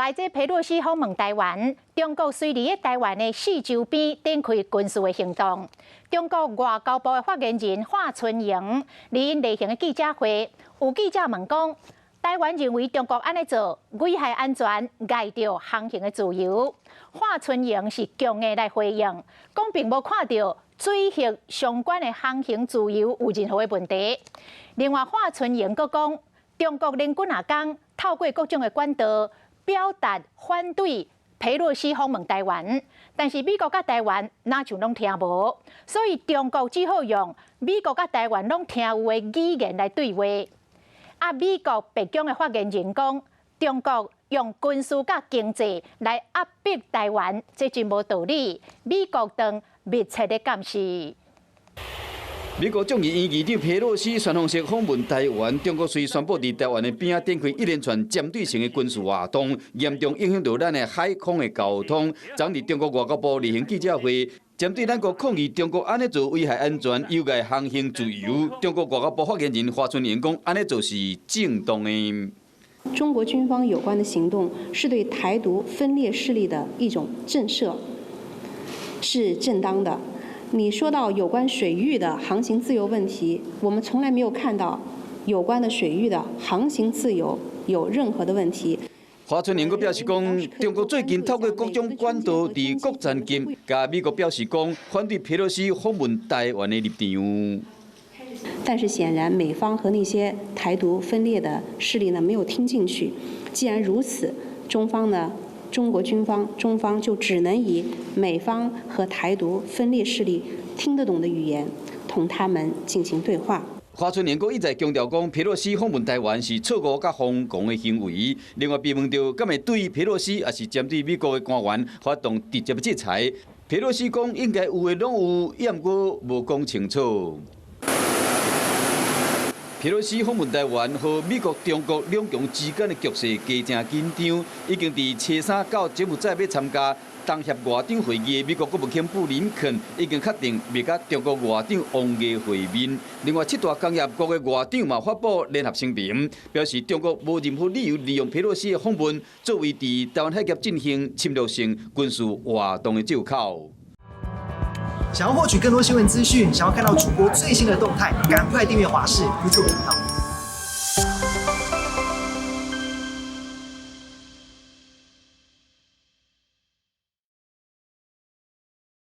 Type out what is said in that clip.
來，這裴洛西訪問台灣，中國隨佇台灣的四周邊展開軍事的行動。中國外交部的發言人華春瑩佇𪜶例行的記者會，有記者問講，台灣認為中國按呢做危害安全、礙著航行的自由。華春瑩是強硬來回應，講並無看著水域相關的航行自由有任何的問題。另外，華春瑩閣講，中國連幾若工透過各種的管道表達反對裴洛西訪問台灣，但是美國佮台灣若像攏聽無，所以中國只好用美國佮台灣攏聽有的語言來對話。啊，美國白宮的發言人講，中國用軍事佮經濟來壓迫台灣，這真無道理。美國當密切的監視。美國眾議院議長佩洛西旋風式訪問台灣，中國隨宣布佇台灣的邊仔展開一連串針對性的軍事活動，嚴重影響著咱的海空的交通。昨日中國外交部例行記者會，針對咱國抗議中國按呢做危害安全、有礙航行自由，中國外交部發言人華春瑩講，按呢做是正當的。中國軍方有關的行動是對台獨分裂勢力的一種震懾，是正當的。你說到有關水域的航行自由問題，我們從來沒有看到有關的水域的航行自由有任何的問題。華春瑩閣表示講，中國最近透過各種管道佇國際間，共美國表示講，反對佩洛西訪問台灣的立場。但是顯然，美方和那些台獨分裂的勢力呢，沒有聽進去。既然如此，中方呢，中國軍方、中方就只能以美方和台獨分裂勢力聽得懂的語言，同他們進行對話。華春瑩閣一再強調講，佩洛西訪問台灣是錯誤佮瘋狂的行為。另外，被問著敢會對佩洛西抑是針對美國的官員發動直接制裁，佩洛西講應該有的攏有，毋過無講清楚。佩洛西訪問台灣，予美國、中國兩強之間的局勢加誠緊張，已經佇初三到柬埔寨欲參加東協外長會議的美國國務卿布林肯已經確定袂佮中國外長王毅會面。另外，七大工業國的外長嘛發布聯合聲明，表示中國無任何理由利用佩洛西的訪問作為佇台灣海峽進行侵略性軍事活動的藉口。想要獲取更多新聞資訊，想要看到主播最新的動態，趕快訂閱華視 YouTube 頻道。